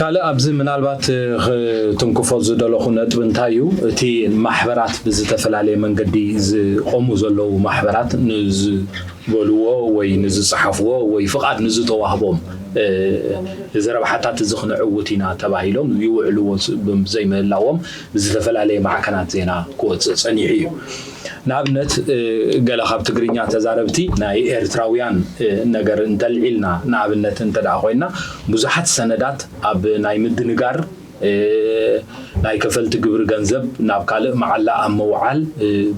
ካልእ ኣብዚ ምናልባት ክትንክፎ ዝደለኹ ነጥቢ እንታይ እዩ? እቲ ማሕበራት ብዝተፈላለየ መንገዲ ዝቆሙ ዘለዉ ማሕበራት ንዝበልዎ ወይ ንዝጸሓፍዎ ወይ ፍቓድ ንዝተዋህቦም እዚ ረብሓታት እዚ ክንዕውት ኢና ተባሂሎም ይውዕልዎ ዘይምህላዎም ብዝተፈላለየ ማዕከናት ዜና ክወፅእ ፀኒሑ እዩ። ንኣብነት ገለ ካብ ትግርኛ ተዛረብቲ ናይ ኤርትራውያን ነገር እንተልዒልና ንኣብነት እንተ ኮይና ብዙሓት ሰነዳት ኣብ ናይ ምድንጋር ናይ ከፈልቲ ግብሪ ገንዘብ ናብ ካልእ መዓላ ኣብ ምውዓል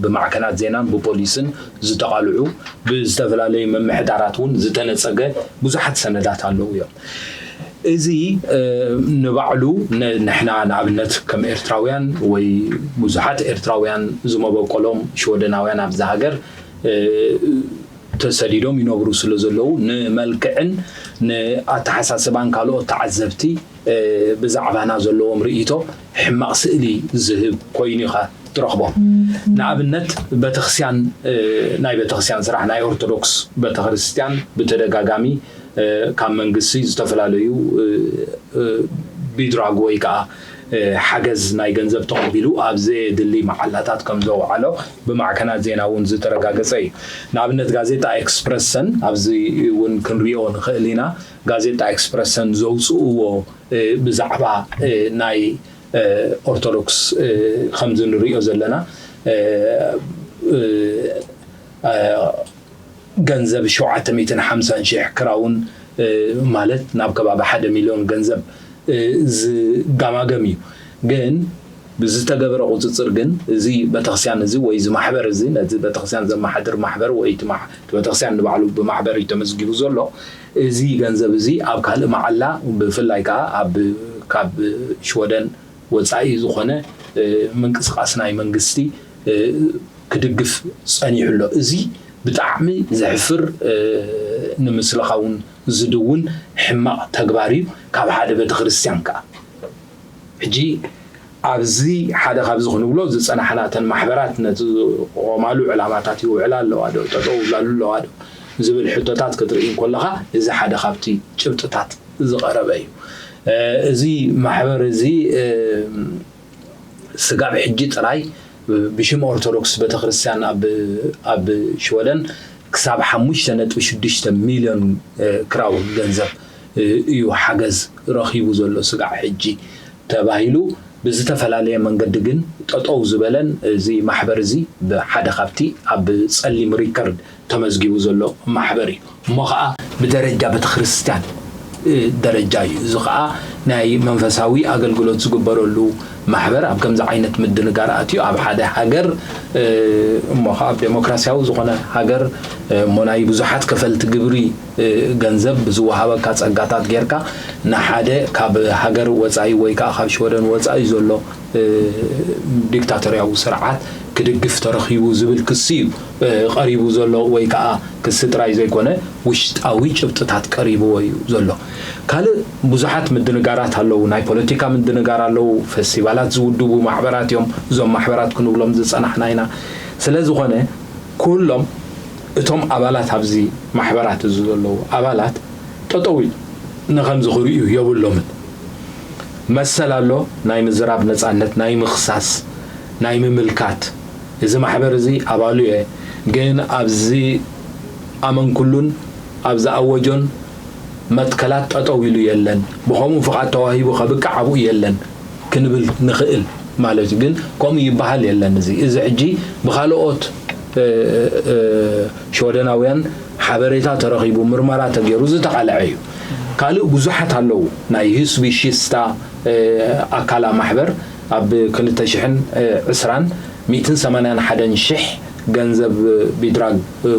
ብማዕከናት ዜናን ብፖሊስን ዝተቓልዑ ብዝተፈላለዩ ምምሕዳራት እውን ዝተነፀገ ብዙሓት ሰነዳት ኣለዉ እዮም። እዚ ንባዕሉ ንሕና ንኣብነት ከም ኤርትራውያን ወይ ብዙሓት ኤርትራውያን ዝመበቆሎም ሽወደናውያን ኣብዚ ሃገር ተሰዲዶም ይነብሩ ስለ ዘለዉ ንመልክዕን ንኣተሓሳስባን ካልኦት ተዓዘብቲ ብዛዕባና ዘለዎም ርእይቶ ሕማቕ ስእሊ ዝህብ ኮይኑ ኢኻ ትረኽቦ። ንኣብነት ቤተክርስትያን ናይ ቤተክርስትያን ስራሕ ናይ ኦርቶዶክስ ቤተክርስትያን ብተደጋጋሚ ካብ መንግስቲ ዝተፈላለዩ ቢድራግ ወይ ከዓ ሓገዝ ናይ ገንዘብ ተቐቢሉ ኣብ ዘየድሊ መዓላታት ከም ዘውዓሎ ብማዕከናት ዜና እውን ዝተረጋገፀ እዩ። ንኣብነት ጋዜጣ ኤክስፕረሰን ኣብዚ እውን ክንሪኦ ንኽእል ኢና። ጋዜጣ ኤክስፕረሰን ዘውፅእዎ ብዛዕባ ናይ ኦርቶዶክስ ከምዚ ንሪኦ ዘለና ገንዘብ ሸውዓተ ሚእትን ሓምሳን ሽሕ ክራውን ማለት ናብ ከባቢ ሓደ ሚልዮን ገንዘብ ዝጋማገም እዩ። ግን ብዝተገበረ ቁፅፅር ግን እዚ ቤተክርስትያን እዚ ወይ እዚ ማሕበር እዚ ነዚ ቤተክርስትያን ዘመሓድር ማሕበር ወይ እቲ ቤተክርስትያን ንባዕሉ ብማሕበር እዩ ተመዝጊቡ ዘሎ። እዚ ገንዘብ እዚ ኣብ ካልእ መዓላ ብፍላይ ከዓ ኣብ ካብ ሽወደን ወፃኢ ዝኾነ ምንቅስቃስ ናይ መንግስቲ ክድግፍ ፀኒሑ ኣሎ። እዚ ብጣዕሚ ዘሕፍር ንምስልኻ እውን ዝድውን ሕማቕ ተግባር እዩ ካብ ሓደ ቤተክርስትያን ከዓ። ሕጂ ኣብዚ ሓደ ካብዚ ክንብሎ ዝፀናሕና እተን ማሕበራት ነቲ ዝቆማሉ ዕላማታት ይውዕላ ኣለዋ ዶ ጠጠው ይብላሉ ኣለዋ ዶ ዝብል ሕቶታት ክትርኢ እንከለኻ እዚ ሓደ ካብቲ ጭብጥታት ዝቐረበ እዩ። እዚ ማሕበር እዚ ስጋብ ሕጂ ጥራይ ብሽም ኦርቶዶክስ ቤተክርስትያን ኣብ ሽወደን ክሳብ ሓሙሽተ ነጥቢ ሽዱሽተ ሚልዮን ክራውን ገንዘብ እዩ ሓገዝ ረኺቡ ዘሎ ስጋዕ ሕጂ ተባሂሉ ብዝተፈላለየ መንገዲ ግን ጠጠው ዝበለን እዚ ማሕበር እዚ ብሓደ ካብቲ ኣብ ፀሊም ሪከርድ ተመዝጊቡ ዘሎ ማሕበር እዩ። እሞ ከዓ ብደረጃ ቤተክርስትያን ደረጃ እዩ። እዚ ከዓ ናይ መንፈሳዊ ኣገልግሎት ዝግበረሉ ማሕበር ኣብ ከምዚ ዓይነት ምድንጋር ኣትዩ ኣብ ሓደ ሃገር እሞ ከዓ ኣብ ዴሞክራሲያዊ ዝኾነ ሃገር እሞ ናይ ብዙሓት ከፈልቲ ግብሪ ገንዘብ ብዝወሃበካ ፀጋታት ጌርካ ንሓደ ካብ ሃገር ወፃኢ ወይ ከዓ ካብ ሽወደን ወፃኢ ዘሎ ዲክታቶርያዊ ስርዓት ክድግፍ ተረኺቡ ዝብል ክሲ እዩ ቀሪቡ ዘሎ ወይ ከዓ ክሲ ጥራይ ዘይኮነ ውሽጣዊ ጭብጥታት ቀሪብዎ እዩ ዘሎ። ካልእ ብዙሓት ምድንጋራት ኣለዉ። ናይ ፖለቲካ ምድንጋር ኣለዉ። ፈስቲቫላት ዝውድቡ ማሕበራት እዮም። እዞም ማሕበራት ክንብሎም ዝፀናሕና ኢና። ስለ ዝኾነ ኩሎም እቶም ኣባላት ኣብዚ ማሕበራት እዚ ዘለዉ ኣባላት ጠጠው ኢሉ ንኸምዚ ክርእዩ የብሎምን። መሰል ኣሎ፣ ናይ ምዝራብ ነፃነት፣ ናይ ምኽሳስ፣ ናይ ምምልካት። እዚ ማሕበር እዚ ኣባሉ እየ፣ ግን ኣብዚ ኣመንኩሉን ኣብ ዝኣወጆን መትከላት ጠጠው ኢሉ የለን። ብኸምኡ ፍቓድ ተዋሂቡ ከብቅዕ ኣብኡ የለን ክንብል ንኽእል ማለት እዩ። ግን ከምኡ ይበሃል የለን። እዚ እዚ ሕጂ ብኻልኦት ሽወደናውያን ሓበሬታ ተረኺቡ ምርመራ ተገይሩ ዝተቓልዐ እዩ። ካልእ ብዙሓት ኣለዉ። ናይ ህዝቢ ሽስታ ኣካላ ማሕበር ኣብ ክልተ ሽሕን ዕስራን ሚእትን ሰማንያን ሓደን ሽሕ ገንዘብ ቢድራግ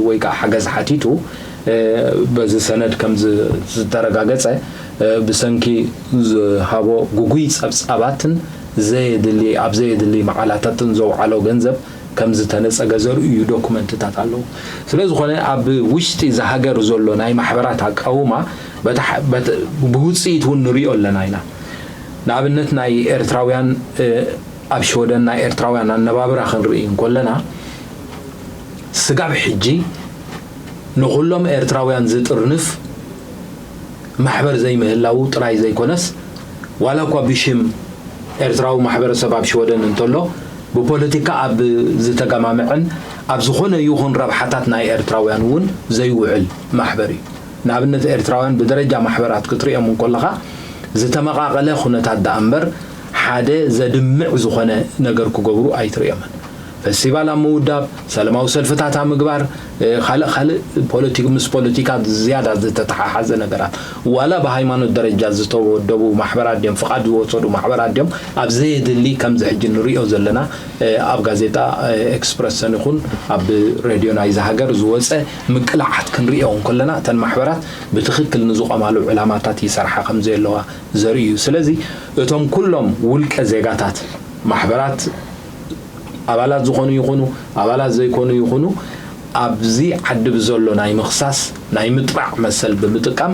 ወይ ከዓ ሓገዝ ሓቲቱ በዚ ሰነድ ከም ዝተረጋገፀ ብሰንኪ ዝሃቦ ጉጉይ ፀብፃባትን ዘየድሊ ኣብ ዘየድሊ መዓላታትን ዘውዓሎ ገንዘብ ከም ዝተነፀገ ዘርእዩ ዶኩመንትታት ኣለዉ። ስለ ዝኾነ ኣብ ውሽጢ እዚ ሃገር ዘሎ ናይ ማሕበራት ኣቃውማ ብውፅኢት እውን ንሪኦ ኣለና ኢና። ንኣብነት ናይ ኤርትራውያን ኣብ ሽወደን ናይ ኤርትራውያን ኣነባብራ ክንርኢ እንኮለና ስጋብ ሕጂ ንኹሎም ኤርትራውያን ዝጥርንፍ ማሕበር ዘይምህላዉ ጥራይ ዘይኮነስ ዋላ እኳ ብሽም ኤርትራዊ ማሕበረሰብ ኣብ ሽወደን እንተሎ፣ ብፖለቲካ ኣብ ዝተገማምዐን ኣብ ዝኾነ ይኹን ረብሓታት ናይ ኤርትራውያን እውን ዘይውዕል ማሕበር እዩ። ንኣብነት፣ ኤርትራውያን ብደረጃ ማሕበራት ክትርእዮም እንከለኻ፣ ዝተመቓቐለ ኩነታት ደኣ እምበር፣ ሓደ ዘድምዕ ዝኾነ ነገር ክገብሩ ኣይትርእዮምን። ፈስቲቫል ኣብ ምውዳብ፣ ሰላማዊ ሰልፍታት ኣብ ምግባር፣ ካልእ ካልእ ፖለቲክ ምስ ፖለቲካ ዝያዳ ዝተተሓሓዘ ነገራት፣ ዋላ ብሃይማኖት ደረጃ ዝተወደቡ ማሕበራት ድዮም፣ ፍቓድ ዝወሰዱ ማሕበራት ድዮም፣ ኣብ ዘየድሊ ከምዚ ሕጂ ንሪኦ ዘለና ኣብ ጋዜጣ ኤክስፕረሰን ይኹን ኣብ ሬድዮ ናይዚ ሃገር ዝወፀ ምቅላዓት ክንሪኦ እንከለና፣ እተን ማሕበራት ብትኽክል ንዝቆማሉ ዕላማታት ይሰርሓ ከምዘየለዋ ዘርኢ እዩ። ስለዚ እቶም ኩሎም ውልቀ ዜጋታት ማሕበራት ኣባላት ዝኾኑ ይኹኑ ኣባላት ዘይኮኑ ይኹኑ፣ ኣብዚ ዓዲ ብዘሎ ናይ ምኽሳስ ናይ ምጥራዕ መሰል ብምጥቃም፣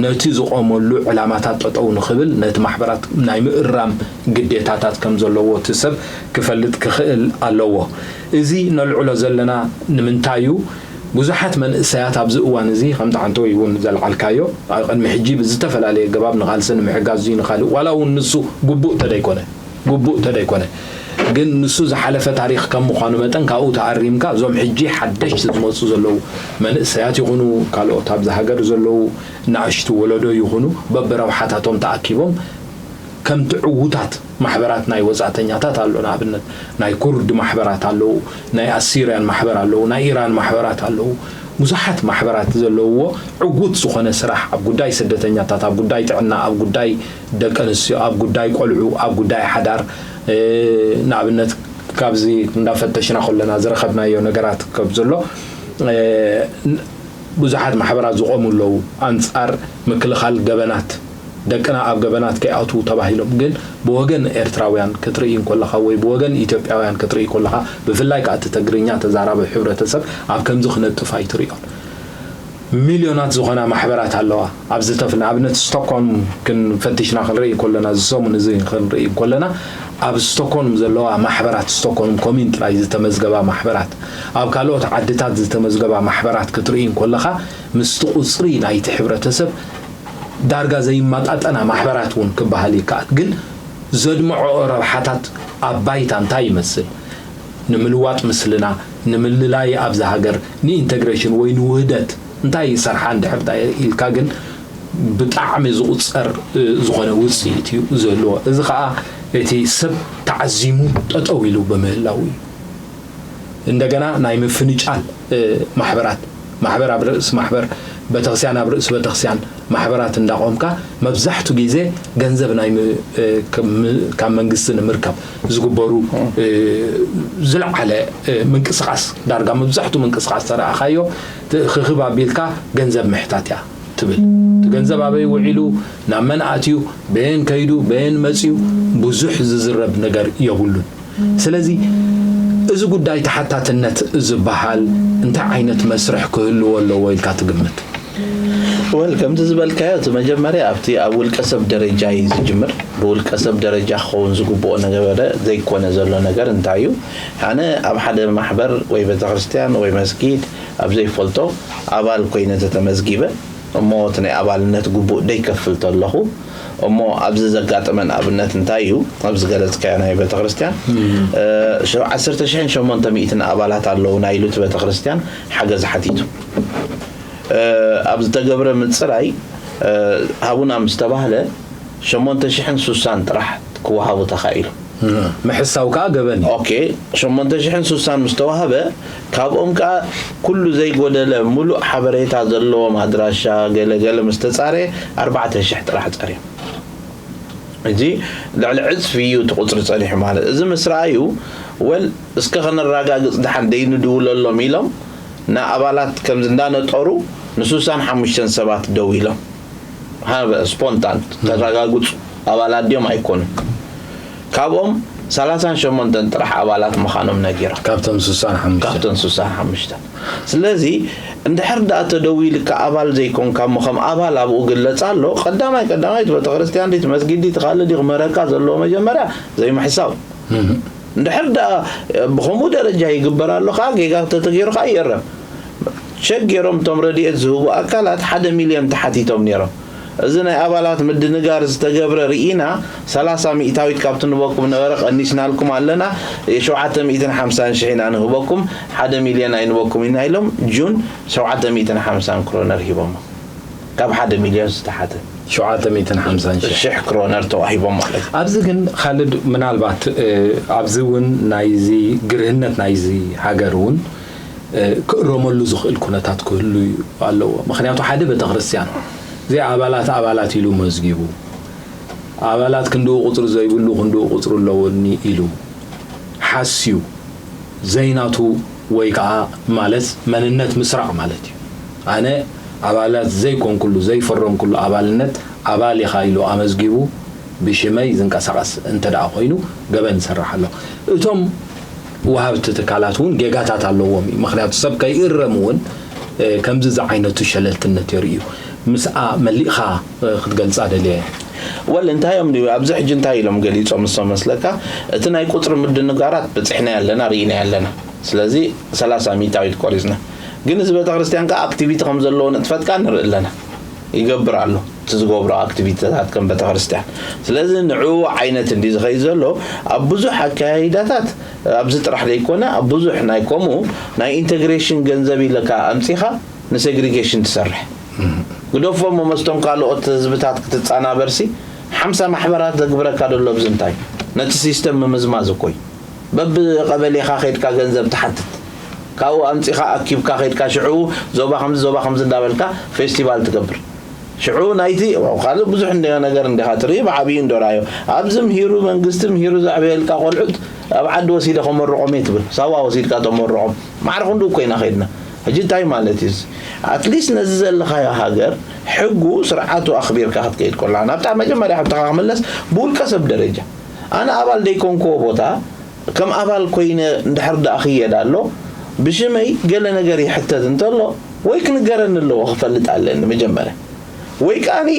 ነቲ ዝቖመሉ ዕላማታት ጠጠው ንኽብል፣ ነቲ ማሕበራት ናይ ምእራም ግዴታታት ከም ዘለዎ እቲ ሰብ ክፈልጥ ክኽእል ኣለዎ። እዚ ነልዕሎ ዘለና ንምንታይ እዩ? ብዙሓት መንእሰያት ኣብዚ እዋን እዚ፣ ከምቲ ዓንተወይ እውን ዘልዓልካዮ፣ ኣብ ቅድሚ ሕጂ ብዝተፈላለየ ኣገባብ ንቓልሲ ንምሕጋዝ እዩ፣ ንኻልእ ዋላ እውን ንሱ ግቡእ ተደይኮነ ግቡእ ተደይኮነ ግን፣ ንሱ ዝሓለፈ ታሪኽ ከም ምዃኑ መጠን፣ ካብኡ ተኣሪምካ፣ እዞም ሕጂ ሓደሽቲ ዝመፁ ዘለዉ መንእሰያት ይኹኑ፣ ካልኦት ኣብዚ ሃገር ዘለዉ ናእሽቱ ወለዶ ይኹኑ፣ በብረብሓታቶም ተኣኪቦም ከምቲ ዕዉታት ማሕበራት ናይ ወጻእተኛታት ኣሎ። ንኣብነት፣ ናይ ኩርድ ማሕበራት ኣለዉ፣ ናይ ኣሲርያን ማሕበር ኣለዉ፣ ናይ ኢራን ማሕበራት ኣለዉ። ብዙሓት ማሕበራት ዘለውዎ ዕዉት ዝኾነ ስራሕ ኣብ ጉዳይ ስደተኛታት፣ ኣብ ጉዳይ ጥዕና፣ ኣብ ጉዳይ ደቂ ኣንስትዮ፣ ኣብ ጉዳይ ቆልዑ፣ ኣብ ጉዳይ ሓዳር፣ እ፣ ንኣብነት፣ ካብዚ እንዳፈተሽና ከለና ዝረኸብናዮ ነገራት ከም ዘሎ፣ እ፣ ን-፣ ብዙሓት ማሕበራት ዝቖሙ ኣለዉ ኣንጻር ምክልኻል ገበናት፣ ደቅና ኣብ ገበናት ከይኣትዉ ተባሂሎም። ግን ብወገን ኤርትራውያን ክትርኢ እንከለኻ ወይ ብወገን ኢትዮጵያውያን ክትርኢ ከለኻ፣ ብፍላይ ከኣ እቲ ትግርኛ ተዛራቢ ሕብረተሰብ ኣብ ከምዚ ክነጥፍ ኣይትርእዮን። ሚልዮናት ዝኾና ማሕበራት ኣለዋ። ኣብዚ ተፍ-፣ ንኣብነት ስቶክሆልም ክንፈትሽና ክንርኢ ከለና፣ እዚ ሰሙን እዚ ክንርኢ ከለና፣ ኣብ ስቶክሆልም ዘለዋ ማሕበራት፣ ስቶክሆልም ኮሚን ጥራይ ዝተመዝገባ ማሕበራት፣ ኣብ ካልኦት ዓድታት ዝተመዝገባ ማሕበራት ክትርኢ እንከለኻ፣ ምስቲ ቁጽሪ ናይቲ ሕብረተሰብ ዳርጋ ዘይመጣጠና ማሕበራት እውን ክበሃል ይከኣል። ግን ዘድምዖ ረብሓታት ኣብ ባይታ እንታይ ይመስል? ንምልዋጥ ምስልና፣ ንምልላይ ኣብዚ ሃገር፣ ንኢንተግሬሽን ወይ ንውህደት እንታይ ይሰርሓ እንድሕር ዳ-፣ ኢልካ ግን ብጣዕሚ ዝቑጸር፣ እ፣ ዝኾነ ውጽኢት እዩ ዝህልዎ። እዚ ኸኣ እቲ ሰብ ተዓዚሙ ጠጠው ኢሉ ብምህላው እዩ። እንደገና ናይ ምፍንጫል፣ እ፣ ማሕበራት፣ ማሕበር ኣብ ርእሲ ማሕበር፣ ቤተክርስትያን ኣብ ርእሲ ቤተክርስትያን ማሕበራት እንዳቆምካ፣ መብዛሕቱ ግዜ ገንዘብ ናይ ም-፣ እ፣ ከም ም-፣ ካብ መንግስቲ ንምርካብ ዝግበሩ፣ እ፣ ዝለዓለ፣ እ፣ ምንቅስቃስ፣ ዳርጋ መብዛሕቱ ምንቅስቃስ ተረኣኻዮ፣ ት-፣ ክኽብ ኣቢልካ ገንዘብ ምሕታት እያ ትብል። እቲ ገንዘብ ኣበይ ውዒሉ፣ ናብ መን ኣትዩ፣ በየን ከይዱ፣ በየን መጽዩ፣ ብዙሕ ዝዝረብ ነገር የብሉን። ስለዚ እዚ ጉዳይ ተሓታትነት ዝበሃል እንታይ ዓይነት መስርሕ ክህልዎ ኣለዎ ኢልካ ትግምት? ወል፣ ከምቲ ዝበልካዮ፣ እቲ መጀመርያ ኣብቲ ኣብ ውልቀ ሰብ ደረጃ እዩ ዝጅምር። ብውልቀ ሰብ ደረጃ ክኸውን ዝግብኦ ነበረ ዘይኮነ ዘሎ ነገር እንታይ እዩ? ኣነ ኣብ ሓደ ማሕበር ወይ ቤተክርስትያን ወይ መስጊድ ኣብ ዘይፈልጦ ኣባል ኮይነ ተተመዝጊበ፣ እሞ እቲ ናይ ኣባልነት ግቡእ ደይከፍል ተለኹ፣ እሞ ኣብዚ ዘጋጠመ ንኣብነት እንታይ እዩ? ኣብዚ ገለጽካዮ ናይ ቤተክርስትያን፣ እ፣ ሸ-፣ ዓሰርተ ሽሕን ሸሞንተ ሚእትን ኣባላት ኣለዉና ኢሉ እቲ ቤተክርስትያን ሓገዝ ሓቲቱ። እ፣ ኣብ ዝተገብረ ምጽራይ፣ እ፣ ሃቡና ምስ ተባህለ፣ ሸሞንተ ሽሕን ሱሳን ጥራሕ ክወሃቡ ተኻኢሉ። ምሕሳው ከኣ ገበን እዩ። ኦኬ፣ ሸሞንተ ሽሕን ሱሳን ምስ ተዋህበ፣ ካብኦም ከኣ ኩሉ ዘይጎደለ፣ ምሉእ ሓበሬታ ዘለዎም፣ ኣድራሻ፣ ገለ ገለ ምስ ተጻረየ፣ ኣርባዕተ ሽሕ ጥራሕ ጸርዮም። እዚ ልዕሊ ዕጽፊ እዩ እቲ ቁጽሪ ጸኒሑ ማለት። እዚ ምስ ረኣዩ፣ ወል፣ እስከ ከነረጋግጽ፣ ደሓን ደይንድውለሎም ኢሎም፣ ንኣባላት ከምዚ እንዳነጠሩ፣ ንሱሳን ሓሙሽተን ሰባት ደዊሎም። ሃበ፣ ስፖንታን፣ ተረጋግጹ፣ ኣባላት ድዮም ኣይኮኑን። ካብኦም ሰላሳን ሸሞንተን ጥራሕ ኣባላት ምዃኖም ነጊሮም። ካብቶም ሱሳን ሓሙሽተን። ካብቶም ሱሳን ሓሙሽተን። ስለዚ፣ እንድሕር ደኣ ተደዊልካ ኣባል ዘይኮንካ እሞ፣ ከም ኣባል ኣብኡ ግለጽ ኣሎ። ቀዳማይ ቀዳማይ፣ እቲ ቤተክርስትያን ድዩ፣ እቲ መስጊድ ድዩ፣ እቲ ካልእ ድዩ ክምህረካ ዘለዎ መጀመርያ ዘይምሕሳው። እም። እንድሕር ደኣ ብኸምኡ ደረጃ ይግበር ኣሎ ከኣ፣ ጌጋ ተተገይሩ ከኣ ይእረም። ቸክ ገይሮም እቶም ረድኤት ዝህቡ ኣካላት ሓደ ሚልዮን ተሓቲቶም ነይሮም። እዚ ናይ ኣባላት ምድንጋር ዝተገብረ ርኢና ሰላሳ ሚእታዊት ካብቲ ንበኩም ነበረ ቀኒስናልኩም ኣለና። የ750 ሺሕ ኢና ንህበኩም፣ ሓደ ሚልዮን ኣይንበኩም ኢና ኢሎም ጁን 750 ክሮነር ሂቦሞ። ካብ ሓደ ሚልዮን ዝተሓተ 750 ሺሕ ሽሕ ክሮነር ተዋሂቦም ማለት እዩ። ኣብዚ ግን ካልድ ምናልባት ኣብዚ እውን ናይዚ ግርህነት ናይዚ ሃገር እውን ክእረመሉ ዝኽእል ኩነታት ክህሉ ኣለዎ። ምክንያቱ ሓደ ቤተክርስትያን ዘይኣባላት ኣባላት ኢሉ መዝጊቡ፣ ኣባላት ክንድኡ ቁፅሪ ዘይብሉ ክንድኡ ቁፅሪ ኣለዎኒ ኢሉ ሓስዩ ዘይናቱ ወይ ከዓ ማለት መንነት ምስራቕ ማለት እዩ። ኣነ ኣባላት ዘይኮንኩሉ ዘይፈረምኩሉ ኣባልነት ኣባል ኢኻ ኢሉ ኣመዝጊቡ ብሽመይ ዝንቀሳቐስ እንተ ደኣ ኮይኑ ገበን ይሰርሕ ኣሎ። እቶም ወሃብቲ ትካላት እውን ጌጋታት ኣለዎም እዩ። ምክንያቱ ሰብ ከይእረም እውን ከምዚ ዝዓይነቱ ሸለልትነት የርእዩ። ምስኣ መሊእኻ ክትገልፃ ደልየ። ወል እንታይ እዮም ድዩ ኣብዚ ሕጂ እንታይ ኢሎም ገሊፆም ንሶም መስለካ? እቲ ናይ ቁፅሪ ምድንጋራት በፂሕና ያለና ርኢና ያለና። ስለዚ 30 ሚታዊት ቆሪፅና። ግን እዚ ቤተክርስትያን ከዓ ኣክቲቪቲ ከም ዘለዎ ንጥፈት ከዓ ንርኢ ኣለና። ይገብር ኣሎ እቲ ዝገብሮ ኣክቲቪቲታት ከም ቤተክርስትያን። ስለዚ ንዕኡ ዓይነት እንዲ ዝኸይ ዘሎ ኣብ ብዙሕ ኣካያይዳታት ኣብዚ ጥራሕ ዘይኮነ ኣብ ብዙሕ ናይ ከምኡ ናይ ኢንቴግሬሽን ገንዘብ ኢለካ ኣምፂኻ ንሴግሪጌሽን ትሰርሕ። ግደፎም እሞ መስቶም ካልኦት ህዝብታት ክትፃናበርሲ ሓምሳ ማሕበራት ዘግብረካ ደሎ ኣብዚ እንታይ ነቲ ሲስተም ምምዝማዝ እኮ እዩ። በብቀበሌኻ ከይድካ ገንዘብ ትሓትት፣ ካብኡ ኣምፂኻ ኣኪብካ ከይድካ ሽዑ ዞባ ከምዚ ዞባ ከምዚ እንዳበልካ ፌስቲቫል ትገብር። ሽዑ ናይቲ ካልእ ብዙሕ እንደ ነገር እንዲኻ ትርኢ ብዓብዩ እንዶ ራዮ ኣብዚ ምሂሩ መንግስቲ ምሂሩ ዘዕበየልካ ቆልዑት ኣብ ዓዲ ወሲደ ከመርቆም እየ ትብል። ሳዋ ወሲድካ ተመርቆም። ማዕረ ክንድኡ እኮ ኢና ከይድና። ሕጂ እንታይ ማለት እዩ እዚ? ኣትሊስት ነዚ ዘለኻዮ ሃገር ሕጉ ስርዓቱ ኣኽቢርካ ክትከይድ ኮላ ናብታ መጀመርያ ሕቶኻ ክምለስ ብውልቀ ሰብ ደረጃ ኣነ ኣባል ደይኮንክዎ ቦታ ከም ኣባል ኮይነ እንድሕር ደኣ ክየድ ኣሎ ብሽመይ ገለ ነገር ይሕተት እንተሎ ወይ ክንገረኒ ኣለዎ ክፈልጥ ኣለኒ መጀመርያ ወይ ከኣኒ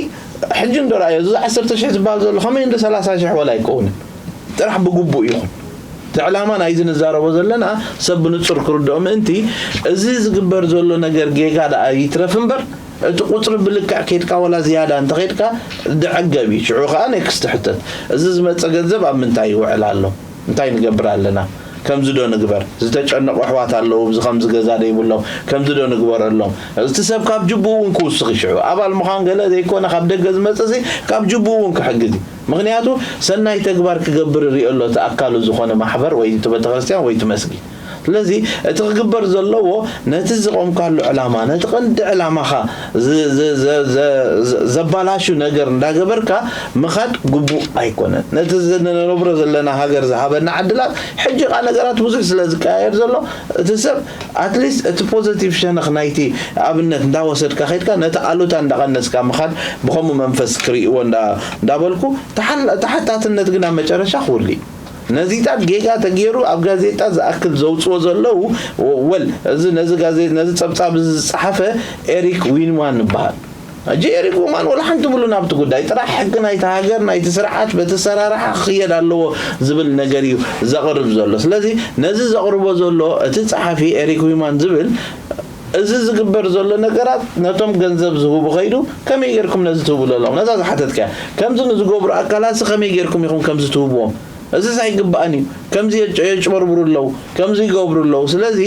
ሕጂ እንዶ ረኣዮ እዚ ዓሰርተ ሽሕ ዝበሃል ዘሎ ከመይ እንዶ ሰላሳ ሽሕ ወላ ኣይከውንን ጥራሕ ብግቡእ ይኹን እቲ ዕላማ ናይዚ ንዛረቦ ዘለና ሰብ ብንጹር ክርድኦ ምእንቲ እዚ ዝግበር ዘሎ ነገር ጌጋ ደኣ ይትረፍ እምበር እቲ ቁጽሪ ብልክዕ ከይድካ ወላ ዝያዳ እንተኸይድካ ደዐገብ እዩ ሽዑ ከኣ ኔክስት ሕተት እዚ ዝመጸ ገንዘብ ኣብ ምንታይ ይውዕል ኣሎ እንታይ ንገብር ኣለና ከምዚ ዶ ንግበር ዝተጨነቑ ኣሕዋት ኣለዉ እዚ ከምዚ ገዛ ደይብሎም ከምዚ ዶ ንግበረሎም እቲ ሰብ ካብ ጅብኡ እውን ክውስኽ ይሽዑ ኣባል ምዃን ገለ ዘይኮነ ካብ ደገ ዝመጽእ ሲ ካብ ጅብኡ እውን ክሕግዝ እዩ ምኽንያቱ ሰናይ ተግባር ክገብር ይሪኦ ኣሎ እቲ ኣካሉ ዝኾነ ማሕበር ወይ እቲ ቤተክርስትያን ወይ እቲ መስጊድ ስለዚ እቲ ክግበር ዘለዎ ነቲ ዝቆምካሉ ዕላማ ነቲ ቀንዲ ዕላማኻ ዘባላሹ ነገር እንዳገበርካ ምኻድ ግቡእ ኣይኮነን ነቲ ዝነብሮ ዘለና ሃገር ዝሃበና ዕድላት ሕጂ ቃ ነገራት ብዙሕ ስለ ዝቀያየር ዘሎ እቲ ሰብ ኣትሊስት እቲ ፖዘቲቭ ሸነኽ ናይቲ ኣብነት እንዳወሰድካ ከድካ ነቲ ኣሉታ እንዳቐነስካ ምኻድ ብኸምኡ መንፈስ ክርእይዎ እንዳበልኩ ተሓታትነት ግን ኣብ መጨረሻ ክውል እዩ ነዚታት ጌጋ ተገይሩ ኣብ ጋዜጣ ዝኣክል ዘውፅዎ ዘለዉ ወል እዚ ነዚ ጋዜ ነዚ ፀብፃብ እዚ ዝፀሓፈ ኤሪክ ዊንማን ይበሃል ሕጂ ኤሪክ ዊንማን ወላ ሓንቲ ብሉ ናብቲ ጉዳይ ጥራሕ ሕጊ ናይቲ ሃገር ናይቲ ስርዓት በቲ ሰራርሓ ክኽየድ ኣለዎ ዝብል ነገር እዩ ዘቕርብ ዘሎ ስለዚ ነዚ ዘቕርቦ ዘሎ እቲ ፀሓፊ ኤሪክ ዊንማን ዝብል እዚ ዝግበር ዘሎ ነገራት ነቶም ገንዘብ ዝህቡ ከይዱ ከመይ ጌርኩም ነዚ ትህቡ ዘለኹም ነዛ ዝሓተትካያ ከምዚ ንዝገብሩ ኣካላትሲ ከመይ ጌርኩም ኢኹም ከምዚ ትህብዎም እዚስ ኣይግባእን እዩ ከምዚ የጭበርብሩ ኣለዉ ከምዚ ይገብሩ ኣለዉ ስለዚ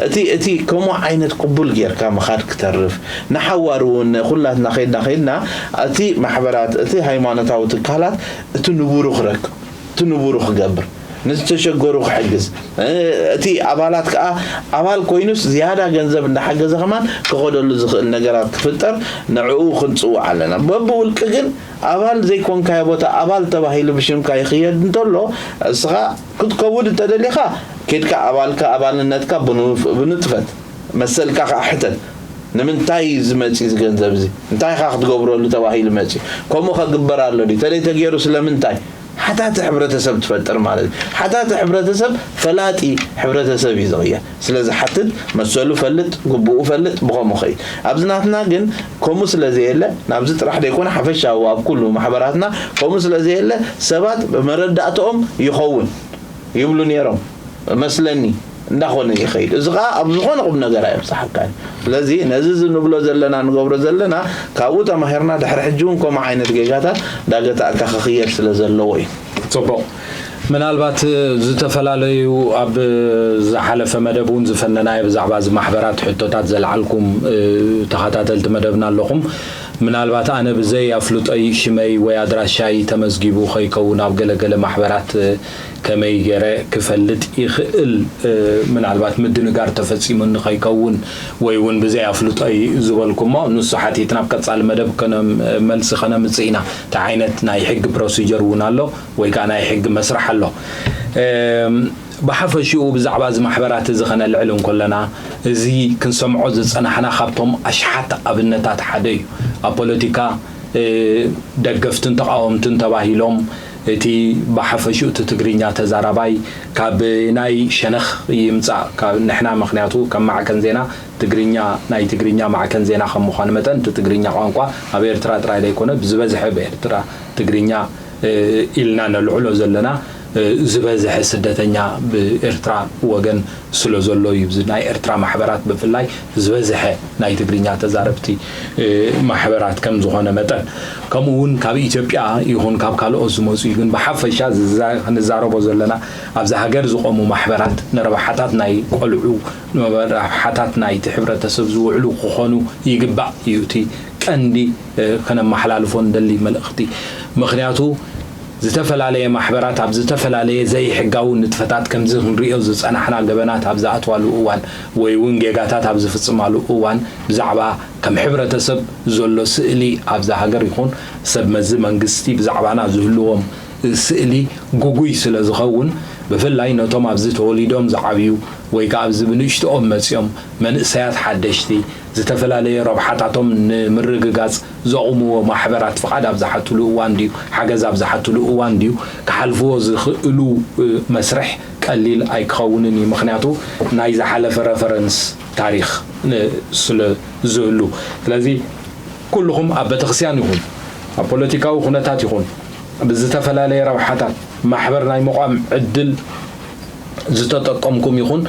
እቲ እቲ ከምኡ ዓይነት ቅቡል ጌርካ ምኻድ ክተርፍ ንሓዋር እውን ኩላትና ከይድና ከይድና እቲ ማሕበራት እቲ ሃይማኖታዊ ትካላት እቲ ንቡሩ ክረክብ እቲ ንቡሩ ክገብር ንዝተሸገሩ ክሕግዝ እቲ ኣባላት ከዓ ኣባል ኮይኑስ ዝያዳ ገንዘብ እንዳሓገዘ ከማን ክኸደሉ ዝኽእል ነገራት ክፍጠር ንዕኡ ክንፅውዕ ኣለና በብውልቂ ግን ኣባል ዘይኮንካዮ ቦታ ኣባል ተባሂሉ ብሽምካ ይኽየድ እንተሎ እስኻ ክትከውን እንተደሊኻ ኬድካ ኣባልካ ኣባልነትካ ብንጥፈት መሰልካ ከዓ ሕተት ንምንታይ ዝመፂ እዚ ገንዘብ እዚ እንታይ ካ ክትገብረሉ ተባሂሉ መፂ ከምኡ ከግበር ኣሎ ድዩ ተለይ ተገይሩ ስለምንታይ ሓታቲ ሕብረተሰብ ትፈጥር ማለት እዩ ሓታቲ ሕብረተሰብ ፈላጢ ሕብረተሰብ እዩ ዝቕየር ስለዚ ሓትት መሰሉ ፈልጥ ግቡኡ ፈልጥ ብኸምኡ ኸይድ ኣብዚ ናትና ግን ከምኡ ስለ ዘየለ ናብዚ ጥራሕ ደይኮነ ሓፈሻዊ ኣብ ኩሉ ማሕበራትና ከምኡ ስለ ዘየለ ሰባት ብመረዳእተኦም ይኸውን ይብሉ ነይሮም መስለኒ እንዳኾነ ይኸይድ። እዚ ኸዓ ኣብ ዝኾነ ቁም ነገር ኣየብጽሓካን። ስለዚ ነዚ እዚ ንብሎ ዘለና፣ ንገብሮ ዘለና፣ ካብኡ ተማሂርና ድሕሪ ሕጂ እውን ከምኡ ዓይነት ጌጋታት እንዳገታእካ ክኽየድ ስለ ዘለዎ እዩ። ጽቡቕ። ምናልባት ዝተፈላለዩ ኣብ ዝሓለፈ መደብ እውን ዝፈነናዮ ብዛዕባ እዚ ማሕበራት ሕቶታት ዘልዓልኩም ተኸታተልቲ መደብና ኣለኹም። ምናልባት ኣነ ብዘይ ኣፍልጦይ ሽመይ ወይ ኣድራሻይ ተመዝጊቡ ከይከውን ኣብ ገለገለ ማሕበራት ከመይ ገይረ ክፈልጥ ይኽእል? ምናልባት ምድንጋር ተፈጺሙኒ ከይከውን ወይ እውን ብዘይ ኣፍልጦይ ዝበልኩሞ ንሱ ሓቲትና ኣብ ቀጻሊ መደብ መልሲ ከነምጽእ ኢና። እንታይ ዓይነት ናይ ሕጊ ፕሮሲጀር እውን ኣሎ ወይ ከዓ ናይ ሕጊ መስርሕ ኣሎ። ብሓፈሽኡ ብዛዕባ እዚ ማሕበራት እዚ ከነልዕል እንከለና፣ እዚ ክንሰምዖ ዝጸናሕና ካብቶም ኣሽሓት ኣብነታት ሓደ እዩ። ኣብ ፖለቲካ ደገፍትን ተቓወምትን ተባሂሎም፣ እቲ ብሓፈሽኡ እቲ ትግርኛ ተዛራባይ ካብ ናይ ሸነኽ ይምጻእ፣ ካብ ንሕና፣ ምኽንያቱ ከም ማዕከን ዜና ትግርኛ፣ ናይ ትግርኛ ማዕከን ዜና ከም ምዃኑ መጠን፣ እቲ ትግርኛ ቋንቋ ኣብ ኤርትራ ጥራይ ዘይኮነ ብዝበዝሐ ብኤርትራ ትግርኛ ኢልና ነልዕሎ ዘለና፣ ዝበዝሐ ስደተኛ ብኤርትራ ወገን ስለ ዘሎ እዩ። እዚ ናይ ኤርትራ ማሕበራት ብፍላይ ዝበዝሐ ናይ ትግርኛ ተዛረብቲ ማሕበራት ከም ዝኾነ መጠን፣ ከምኡ እውን ካብ ኢትዮጵያ ይኹን ካብ ካልኦት ዝመፁ እዩ። ግን ብሓፈሻ ክንዛረቦ ዘለና ኣብዚ ሃገር ዝቆሙ ማሕበራት ንረብሓታት ናይ ቆልዑ፣ ንረብሓታት ናይቲ ሕብረተሰብ ዝውዕሉ ክኾኑ ይግባእ እዩ እቲ ቀንዲ ከነመሓላልፎ እንደሊ መልእኽቲ። ምኽንያቱ ዝተፈላለየ ማሕበራት ኣብ ዝተፈላለየ ዘይሕጋዊ ንጥፈታት ከምዚ ክንሪኦ ዝጸናሕና ገበናት ኣብ ዝኣትዋሉ እዋን ወይ እውን ጌጋታት ኣብ ዝፍጽማሉ እዋን ብዛዕባ ከም ሕብረተሰብ ዘሎ ስእሊ ኣብዛ ሃገር ይኹን ሰብ መዚ መንግስቲ ብዛዕባና ዝህልዎም ስእሊ ግጉይ ስለ ዝኸውን ብፍላይ ነቶም ኣብዚ ተወሊዶም ዝዓብዩ ወይ ከዓ ኣብዚ ብንእሽትኦም መጺኦም መንእሰያት ሓደሽቲ ዝተፈላለየ ረብሓታቶም ንምርግጋጽ ዘቑምዎ ማሕበራት ፍቓድ ኣብ ዝሓትሉ እዋን ድዩ፣ ሓገዝ ኣብ ዝሓትሉ እዋን ድዩ፣ ክሓልፍዎ ዝኽእሉ መስርሕ ቀሊል ኣይክኸውንን እዩ። ምኽንያቱ ናይ ዝሓለፈ ረፈረንስ ታሪኽ ስለ ዝህሉ። ስለዚ ኩልኹም ኣብ ቤተክርስትያን ይኹን ኣብ ፖለቲካዊ ኩነታት ይኹን ብዝተፈላለየ ረብሓታት ማሕበር ናይ ምቋም ዕድል ዝተጠቀምኩም ይኹን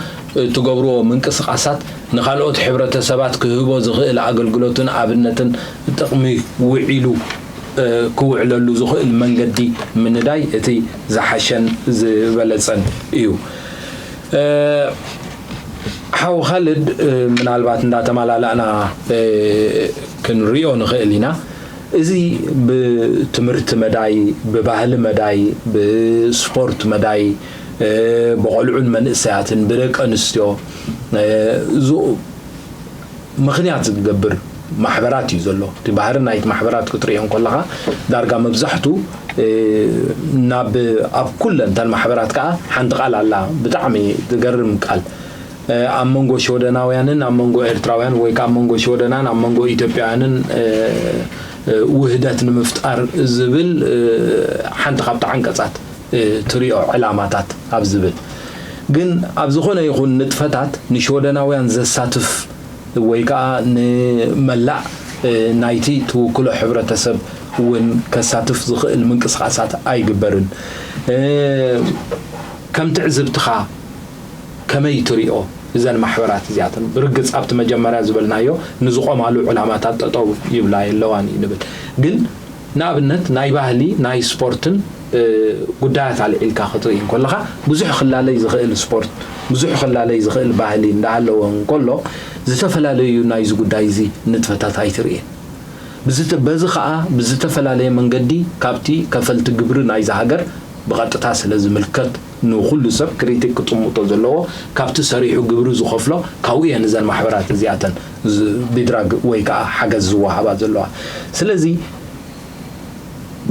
እትገብርዎ ምንቅስቃሳት ንኻልኦት ሕብረተሰባት ክህቦ ዝኽእል ኣገልግሎትን ኣብነትን ጥቕሚ ውዒሉ ክውዕለሉ ዝኽእል መንገዲ ምንዳይ እቲ ዝሓሸን ዝበለጸን እዩ። ሓው ካልድ ምናልባት እንዳተመላላእና ክንሪኦ ንኽእል ኢና። እዚ ብትምህርቲ መዳይ፣ ብባህሊ መዳይ፣ ብስፖርት መዳይ፣ ብቆልዑን መንእሰያትን ብደቂ ኣንስትዮ ምኽንያት ዝገብር ማሕበራት እዩ ዘሎ። እቲ ባህሪ ናይቲ ማሕበራት ክትሪኦ እንከለኻ ዳርጋ መብዛሕቱ ናብ ኣብ ኩለን እተን ማሕበራት ከዓ ሓንቲ ቃል ኣላ፣ ብጣዕሚ ትገርም ቃል ኣብ መንጎ ሽወደናውያንን ኣብ መንጎ ኤርትራውያን ወይ ከዓ ኣብ መንጎ ሽወደናን ኣብ መንጎ ኢትዮጵያውያንን ውህደት ንምፍጣር ዝብል ሓንቲ ካብቲ ዓንቀፃት ትሪኦ ዕላማታት ኣብ ዝብል ግን ኣብ ዝኾነ ይኹን ንጥፈታት ንሽወደናውያን ዘሳትፍ ወይ ከዓ ንመላእ ናይቲ ትውክሎ ሕብረተሰብ እውን ከሳትፍ ዝኽእል ምንቅስቃሳት ኣይግበርን። ከም ትዕዝብትኻ ከመይ ትሪኦ እዘን ማሕበራት እዚኣተን? ብርግፅ ኣብቲ መጀመርያ ዝበልናዮ ንዝቆማሉ ዕላማታት ጠጠው ይብላ የለዋን እዩ ንብል። ግን ንኣብነት ናይ ባህሊ ናይ ስፖርትን ጉዳያት ኣልዒልካ ክትርኢ እንከለኻ ብዙሕ ክላለይ ዝኽእል ስፖርት ብዙሕ ክላለይ ዝኽእል ባህሊ እንዳሃለወ እንከሎ ዝተፈላለዩ ናይዚ ጉዳይ እዚ ንጥፈታት ኣይትርእን። በዚ ከዓ ብዝተፈላለየ መንገዲ ካብቲ ከፈልቲ ግብሪ ናይዚ ሃገር ብቐጥታ ስለ ዝምልከት ንኹሉ ሰብ ክሪቲክ ክጥምቶ ዘለዎ ካብቲ ሰሪሑ ግብሪ ዝኸፍሎ ካብኡ እየን እዘን ማሕበራት እዚኣተን ቢድራግ ወይ ከዓ ሓገዝ ዝወሃባ ዘለዋ። ስለዚ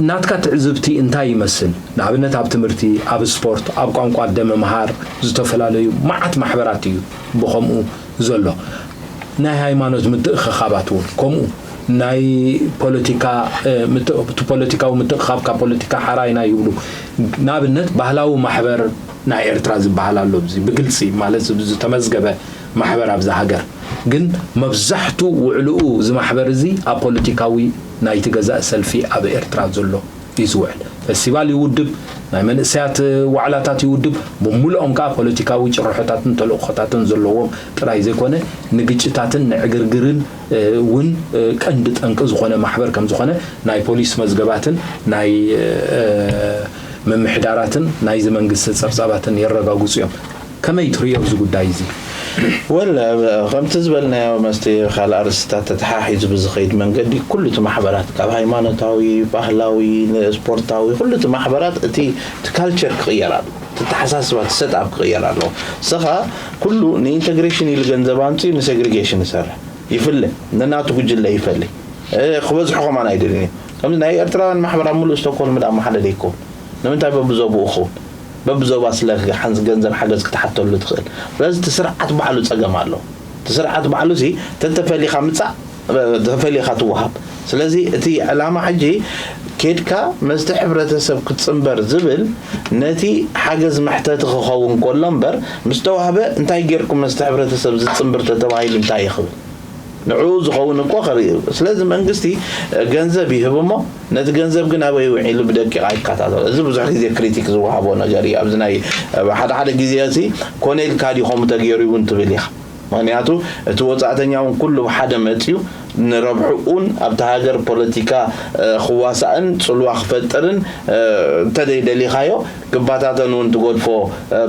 ናትካ ትዕዝብቲ እንታይ ይመስል? ንኣብነት ኣብ ትምህርቲ፣ ኣብ ስፖርት፣ ኣብ ቋንቋ ኣደ ምምሃር ዝተፈላለዩ መዓት ማሕበራት እዩ ብኸምኡ ዘሎ። ናይ ሃይማኖት ምትእኽኻባት እውን ከምኡ ናይ ፖለቲካ እቲ ፖለቲካዊ ምትእኽኻብ ካብ ፖለቲካ ሓራ ኢና ይብሉ። ንኣብነት ባህላዊ ማሕበር ናይ ኤርትራ ዝበሃል ኣሎ። እዚ ብግልፂ ማለት ዝተመዝገበ ማሕበር ኣብዛ ሃገር ግን መብዛሕቱ ውዕልኡ እዚ ማሕበር እዚ ኣብ ፖለቲካዊ ናይቲ ገዛእ ሰልፊ ኣብ ኤርትራ ዘሎ እዩ ዝውዕል። ፈስቲቫል ይውድብ፣ ናይ መንእሰያት ዋዕላታት ይውድብ፣ ብምሉኦም ከዓ ፖለቲካዊ ጭርሖታትን ተልእኾታትን ዘለዎም ጥራይ ዘይኮነ፣ ንግጭታትን ንዕግርግርን እውን ቀንዲ ጠንቂ ዝኾነ ማሕበር ከም ዝኾነ ናይ ፖሊስ መዝገባትን ናይ ምምሕዳራትን ናይዚ መንግስቲ ጸብጻባትን የረጋግጹ እዮም። ከመይ ትርእዮ እዚ ጉዳይ እዚ? ወል ከምቲ ዝበልናዮ መስቲ ካልእ ኣርእስትታት ተተሓሒዙ ብዝኸይድ መንገዲ ኩሉ እቲ ማሕበራት ካብ ሃይማኖታዊ፣ ባህላዊ፣ ንስፖርታዊ ኩሉ እቲ ማሕበራት እቲ ካልቸር ክቕየር ኣሎ። ተተሓሳስባ ሰትኣፕ ክቕየር ኣለዎ። ንስኻ ኩሉ ንኢንተግሬሽን ኢሉ ገንዘብ ኣምፅኡ ንሴግሪጌሽን ይሰርሕ ይፍለ ነናቱ ጉጅለ ይፈሊ። ክበዝሑ ከማን ኣይደልን እዩ። ከምዚ ናይ ኤርትራውያን ማሕበር ኣብ ሙሉእ ስቶኮልም ዳ ማሓለደ ይከውን ንምንታይ በብዞብኡ ክኸውን በብዞባ ስለ ሓንስ ገንዘብ ሓገዝ ክትሓተሉ ትኽእል። ስለዚ እቲ ስርዓት ባዕሉ ፀገም ኣሎ። እቲ ስርዓት ባዕሉ ሲ ተተፈሊኻ ምፃእ ተፈሊኻ ትወሃብ። ስለዚ እቲ ዕላማ ሕጂ ኬድካ መስተ ሕብረተሰብ ክትፅንበር ዝብል ነቲ ሓገዝ መሕተቲ ክኸውን ከሎ እምበር ምስ ተዋህበ እንታይ ጌርኩም መስተ ሕብረተሰብ ዝፅንብር ተተባሂሉ እንታይ ይኽብል ንዕኡ ዝኸውን እኮ ከርኢ እዩ። ስለዚ መንግስቲ ገንዘብ ይህብ እሞ ነቲ ገንዘብ ግን ኣበይ ውዒሉ ብደቂቕ ኣይከታተሎ። እዚ ብዙሕ ግዜ ክሪቲክ ዝወሃቦ ነገር እዩ። ኣብዚ ናይ ሓደ ሓደ ግዜ እቲ ኮነ ኢልካ ድዩ ከምኡ ተገይሩ እውን ትብል ኢኻ። ምክንያቱ እቲ ወፃእተኛ እውን ኩሉ ብሓደ መፅዩ ንረብሕኡን ኣብቲ ሃገር ፖለቲካ ክዋሳእን ፅልዋ ክፈጥርን እንተደይ ደሊኻዮ ክባታተን እውን ትጎድፎ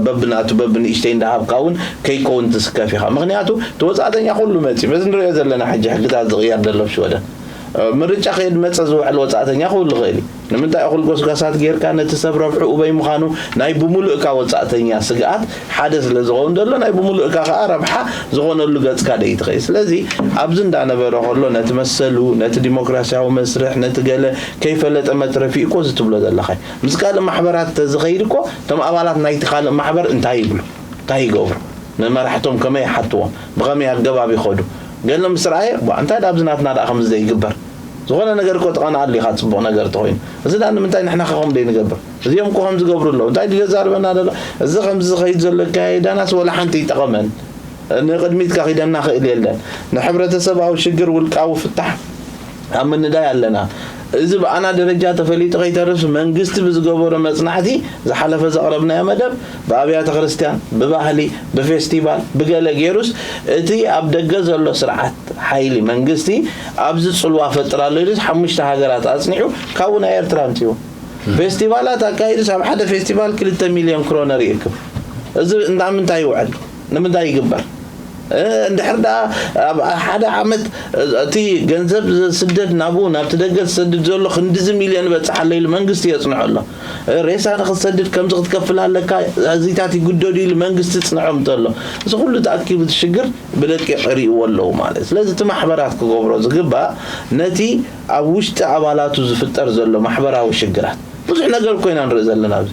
በብናቱ በብንእሽተይ እንዳሃብካ እውን ከይከውን ትስከፍ ኢኻ። ምክንያቱ እቲ ወፃእተኛ ኩሉ መፅዩ በዚ ንሪኦ ዘለና ሕጂ ሕግታት ዝቕየር ዘሎ ኣብ ሽወደን ምርጫ ከየድ መፀ ዝውዕል ወፃእተኛ ክህሉ ይኽእል እዩ። ንምንታይ እኹል ጎስጓሳት ጌርካ ነቲ ሰብ ረብሑ ኡበይ ምዃኑ ናይ ብምሉእካ ወፃእተኛ ስግኣት ሓደ ስለ ዝኸውን ዘሎ ናይ ብምሉእካ ከዓ ረብሓ ዝኾነሉ ገፅካ ደይ ትኸይ። ስለዚ ኣብዚ እንዳነበረ ከሎ ነቲ መሰሉ ነቲ ዲሞክራሲያዊ መስርሕ ነቲ ገለ ከይፈለጠ መትረፊ እኮ ዝትብሎ ዘለኻ ምስ ካልእ ማሕበራት ተዝኸይድ እኮ እቶም ኣባላት ናይቲ ካልእ ማሕበር እንታይ ይብሉ እንታይ ይገብሩ ንመራሕቶም ከመይ ይሓትዎም ብኸመይ ኣገባብ ይኸዱ ገለ ምስ ረኣየ ቧ እንታይ ዳ ኣብዚ ናትና ደኣ ከምዚ ዘይግበር ዝኾነ ነገር እኮ ትቐንኣሉ ኢኻ ፅቡቕ ነገር ተኾይኑ እዚ ደኣ ንምንታይ ንሕና ከ ከምኡ ዘይንገብር እዚኦም እኮ ከምዚ ገብሩ ኣለዉ እንታይ ድዩ ዘዛርበና ዘሎ እዚ ከምዚ ዝኸይድ ዘሎ ኣካያይዳናስ ወላ ሓንቲ ይጠቐመን ንቕድሚት ከኺደና ክእል የለን ንሕብረተሰባዊ ሽግር ውልቃዊ ፍታሕ ኣብ ምንዳይ ኣለና እዚ ብኣና ደረጃ ተፈሊጡ ከይተርፍስ መንግስቲ ብዝገበሮ መፅናዕቲ ዝሓለፈ ዘቕረብናዮ መደብ ብኣብያተ ክርስትያን ብባህሊ ብፌስቲቫል ብገለ ገይሩስ እቲ ኣብ ደገ ዘሎ ስርዓት ሓይሊ መንግስቲ ኣብዚ ፅልዋ ፈጥር ኣሎ ኢሉስ ሓሙሽተ ሃገራት ኣፅኒዑ ካብኡ ናይ ኤርትራ ኣምፅዎ ፌስቲቫላት ኣካይዱስ ኣብ ሓደ ፌስቲቫል ክልተ ሚልዮን ክሮነር ይእክብ እዚ እንዳ ምንታይ ይውዕል ንምንታይ ይግበር እንድሕር ደኣ ኣብ ሓደ ዓመት እቲ ገንዘብ ዝስደድ ናብኡ ናብቲ ደገ ዝሰድድ ዘሎ ክንድዚ ሚልዮን በፅሓለ ኢሉ መንግስቲ የፅንሖ ኣሎ ሬሳ ንክትሰድድ ከምዚ ክትከፍል ኣለካ እዚታት ይግደዱ ኢሉ መንግስቲ ፅንዖም እንተሎ እዚ ኩሉ ተኣኪቡ እቲ ሽግር ብደቂቕ ርእይዎ ኣለዉ ማለት ስለዚ እቲ ማሕበራት ክገብሮ ዝግባእ ነቲ ኣብ ውሽጢ ኣባላቱ ዝፍጠር ዘሎ ማሕበራዊ ሽግራት ብዙሕ ነገር እኮ ኢና ንርኢ ዘለና ኣብዚ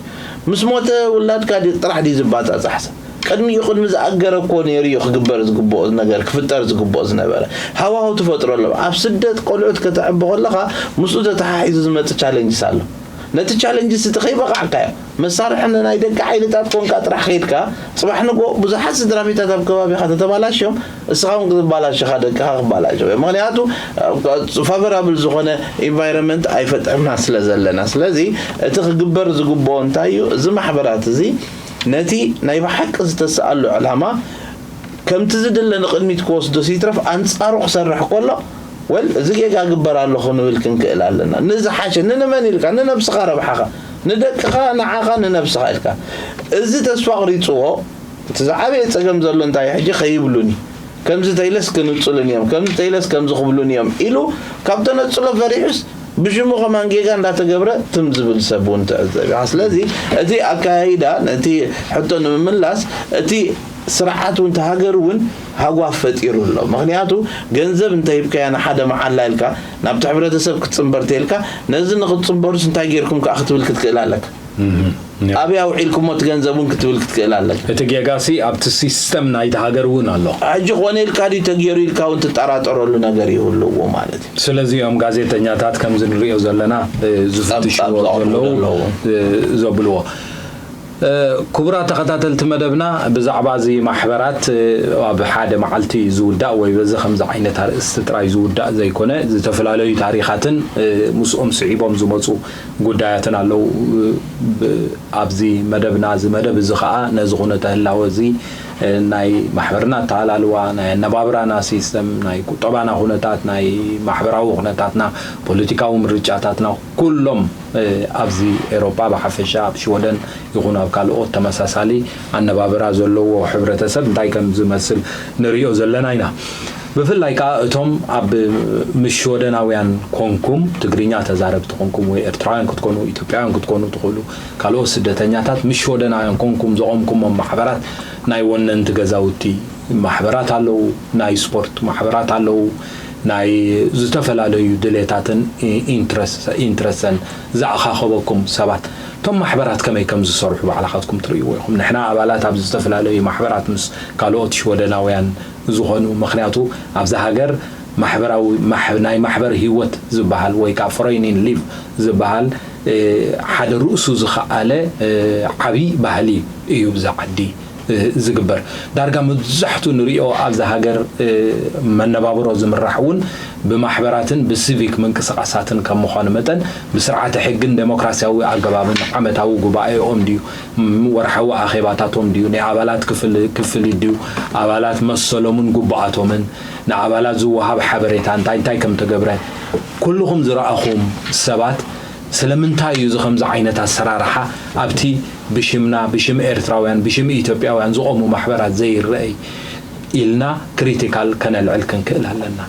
ምስ ሞተ ውላድካ ጥራሕ ድዩ ዝባፃፃሕ ሰብ ቅድሚኡ ቅድሚ ዝኣገረ እኮ ነይሩ እዩ ክግበር ዝግብኦ ነገር ክፍጠር ዝግብኦ ዝነበረ ሃዋሁ ትፈጥሮ ኣለዎ ኣብ ስደት ቆልዑት ከተዕቢ ከለኻ ምስኡ ተተሓሒዙ ዝመፅእ ቻለንጅስ ኣሎ ነቲ ቻለንጅስ እቲ ከይበቃዕካዮ መሳርሒ ንናይ ደቂ ሓይልታት ኮንካ ጥራሕ ከይድካ ፅባሕ ንጎ ብዙሓት ስድራ ቤታት ኣብ ከባቢኻ ተተባላሽዮም እስኻ እውን ክትባላሽኻ ደቅኻ ክባላሸው እዮም ምክንያቱ ፋቨራብል ዝኾነ ኢንቫይሮንመንት ኣይፈጠርና ስለ ዘለና ስለዚ እቲ ክግበር ዝግብኦ እንታይ እዩ እዚ ማሕበራት እዚ ነቲ ናይ ብሓቂ ዝተሰኣሉ ዕላማ ከምቲ ዝድለ ንቕድሚት ክወስዶ ሲትረፍ ኣንፃሩ ክሰርሕ ከሎ ወል እዚ ጌጋ ግበር ኣሎ ክንብል ክንክእል ኣለና ንዝሓሸ ንንመን ኢልካ ንነብስኻ ረብሓኻ ንደቅኻ ንዓኻ ንነብስኻ ኢልካ እዚ ተስፋ ቅሪፅዎ እቲ ዝዓበየ ፀገም ዘሎ እንታይ ሕጂ ከይብሉኒ ከምዚ ተይለስ ክንፅሉን እዮም ከምዚ ተይለስ ከምዚ ክብሉን እዮም ኢሉ ካብ ተነፅሎ ፈሪሑስ ብሽሙ ከማን ጌጋ እንዳተገብረ ትም ዝብል ሰብ እውን ትዕዘብ ኢኻ ስለዚ እቲ ኣካያይዳ ነቲ ሕቶ ንምምላስ እቲ ስርዓት እውን ተሃገር እውን ሃጓፍ ፈጢሩ ኣሎ ምክንያቱ ገንዘብ እንተሂብካያ ንሓደ መዓላ ኢልካ ናብቲ ሕብረተሰብ ክትፅምበር ተልካ ነዚ ንክትፅምበሩስ እንታይ ጌርኩም ከዓ ክትብል ክትክእል ኣለካ ኣብያ ውዒልኩሞ እቲ ገንዘብ እውን ክትብል ክትክእል ኣለካ እቲ ጌጋሲ ኣብቲ ሲስተም ናይቲ ሃገር እውን ኣሎ ሕጂ ኮነ ኢልካ ድዩ ተገይሩ ኢልካ እውን ትጠራጠረሉ ነገር ይህልዎ ማለት እዩ ስለዚኦም ጋዜጠኛታት ከምዚ ንሪኦ ዘለና ዝፍትሽዎ ዘለዉ ዘብልዎ ክቡራት ተኸታተልቲ መደብና፣ ብዛዕባ እዚ ማሕበራት ኣብ ሓደ መዓልቲ ዝውዳእ ወይ በዚ ከምዚ ዓይነት ኣርእስቲ ጥራይ ዝውዳእ ዘይኮነ፣ ዝተፈላለዩ ታሪኻትን ምስኦም ስዒቦም ዝመፁ ጉዳያትን ኣለዉ። ኣብዚ መደብና፣ እዚ መደብ እዚ ኸዓ ነዚ ኩነተ ህላወ እዚ፣ ናይ ማሕበርና ኣተሃላልዋ፣ ናይ ኣነባብራና ሲስተም፣ ናይ ቁጠባና ኩነታት፣ ናይ ማሕበራዊ ኩነታትና፣ ፖለቲካዊ ምርጫታትና፣ ኩሎም ኣብዚ ኤሮጳ ብሓፈሻ፣ ኣብ ሽወደን ይኹን ኣብ ካልኦት ተመሳሳሊ ኣነባብራ ዘለዎ ሕብረተሰብ እንታይ ከም ዝመስል ንርእዮ ዘለና ኢና። ብፍላይ ከኣ እቶም ኣብ፣ ምስ ሽወደናውያን ኮንኩም፣ ትግርኛ ተዛረብቲ ኮንኩም ወይ ኤርትራውያን ክትኮኑ፣ ኢትዮጵያውያን ክትኮኑ ትኽእሉ፣ ካልኦት ስደተኛታት፣ ምስ ሽወደናውያን ኮንኩም ዘቖምኩሞም ማሕበራት፣ ናይ ወነንቲ ገዛውቲ ማሕበራት ኣለዉ፣ ናይ ስፖርት ማሕበራት ኣለዉ፣ ናይ ዝተፈላለዩ ድሌታትን ኢንትረስ-፣ ኢንትረሰን ዝኣኻኸበኩም ሰባት፣ እቶም ማሕበራት ከመይ ከም ዝሰርሑ ባዕላኻትኩም ትርእይዎ ኢኹም። ንሕና ኣባላት ኣብ ዝተፈላለዩ ማሕበራት ምስ ካልኦት ሽወደናውያን ዝኾኑ፣ ምኽንያቱ ኣብዛ ሃገር ማሕበራዊ፣ ማሕ-፣ ናይ ማሕበር ህይወት ዝበሃል ወይ ከዓ ፍሮይኒን ሊቭ ዝበሃል፣ እ፣ ሓደ ርእሱ ዝኸኣለ፣ እ፣ ዓብዪ ባህሊ እዩ ብዛ ዓዲ፣ እ፣ ዝግበር። ዳርጋ መብዛሕቱ ንሪኦ ኣብዛ ሃገር፣ እ፣ መነባብሮ ዝምራሕ እውን ብማሕበራትን ብሲቪክ ምንቅስቓሳትን ከም ምዃኑ መጠን፣ ብስርዓተ ሕግን ዴሞክራሲያዊ ኣገባብን ዓመታዊ ጉባኤኦም ድዩ፣ ም-፣ ወርሓዊ ኣኼባታቶም ድዩ፣ ናይ ኣባላት ክፍል-፣ ክፍሊት ድዩ፣ ኣባላት መሰሎምን ግቡኣቶምን፣ ንኣባላት ዝወሃብ ሓበሬታ እንታይ እንታይ ከም ተገብረ፣ ኩልኹም ዝረኣኹም ሰባት፣ ስለምንታይ እዩ እዚ ከምዚ ዓይነት ኣሰራርሓ ኣብቲ ብሽምና፣ ብሽም ኤርትራውያን፣ ብሽም ኢትዮጵያውያን ዝቖሙ ማሕበራት ዘይረኣይ ኢልና ክሪቲካል ከነልዕል ክንክእል ኣለና።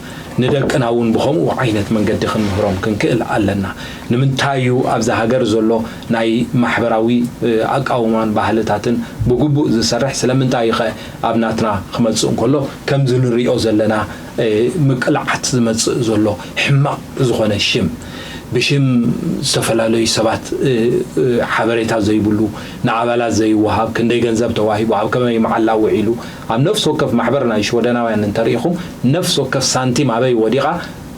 ንደቅና እውን ብኸምኡ ዓይነት መንገዲ ክንምህሮም ክንክእል ኣለና። ንምንታይ እዩ ኣብዛ ሃገር ዘሎ ናይ ማሕበራዊ፣ እ፣ ኣቃውማን ባህልታትን ብግቡእ ዝሰርሕ? ስለምንታይ እዩ ኸ ኣብ ናትና ክመጽእ እንከሎ ከምዚ ንሪኦ ዘለና፣ እ፣ ምቅላዓት ዝመጽእ ዘሎ ሕማቕ ዝኾነ ሽም? ብሽም ዝተፈላለዩ ሰባት፣ እ፣ እ፣ ሓበሬታ ዘይብሉ፣ ንኣባላት ዘይወሃብ፣ ክንደይ ገንዘብ ተዋሂቡ፣ ኣብ ከመይ መዓላ ውዒሉ፣ ኣብ ነፍሲ ወከፍ ማሕበር ናይ ሽወደናውያን እንተሪኢኹም፣ ነፍሲ ወከፍ ሳንቲም ኣበይ ወዲቓ፣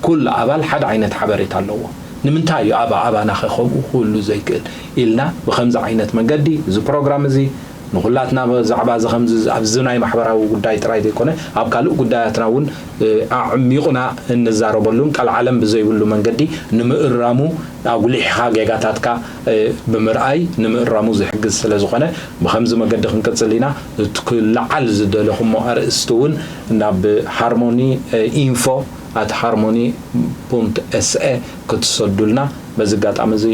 ኩሉ ኣባል ሓደ ዓይነት ሓበሬታ ኣለዎ። ንምንታይ እዩ ኣባ-፣ ኣባና ኸ ከምኡ ክህሉ ዘይክእል? ኢልና ብኸምዚ ዓይነት መንገዲ እዚ ፕሮግራም እዚ ንኹላትና ብዛዕባ እዚ ከምዚ ኣብዚ ናይ ማሕበራዊ ጉዳይ ጥራይ ዘይኮነ፣ ኣብ ካልእ ጉዳያትና እውን፣ እ፣ ኣዕሚቑና እንዛረበሉን ቀልዓለም ብዘይብሉ መንገዲ ንምእራሙ፣ ኣጉሊሕኻ ጌጋታትካ፣ እ፣ ብምርኣይ ንምእራሙ ዝሕግዝ ስለ ዝኾነ፣ ብኸምዚ መገዲ ክንቅጽል ኢና። እቲ ክለዓል ዝደለኹሞ ኣርእስቲ እውን ናብ ሃርሞኒ፣ እ፣ ኢንፎ ኣት ሃርሞኒ ፑንት ኤስ ኤ ክትሰዱልና በዚ ኣጋጣሚ እዚ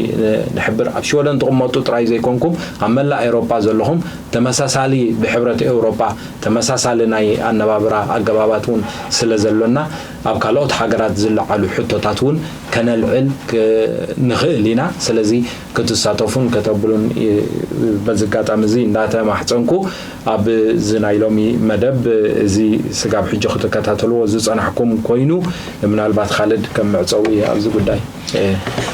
ንሕብር። ኣብ ሽወደን ትቕመጡ ጥራይ ዘይኮንኩም፣ ኣብ መላእ ኤውሮጳ ዘለኹም፣ ተመሳሳሊ ብሕብረት ኤውሮጳ ተመሳሳሊ ናይ ኣነባብራ ኣገባባት እውን ስለ ዘሎና፣ ኣብ ካልኦት ሃገራት ዝለዓሉ ሕቶታት እውን ከነልዕል ክ-፣ ንኽእል ኢና። ስለዚ ክትሳተፉን ከተብሉን ይ-፣ በዚ ኣጋጣሚ እዚ እንዳተማሕጸንኩ፣ ኣብዚ ናይ ሎሚ መደብ እዚ ስጋብ ሕጂ ክትከታተልዎ ዝጸናሕኩም ኮይኑ፣ ምናልባት ካልድ ከም መዕጸዊ ኣብዚ ጉዳይ። እ፣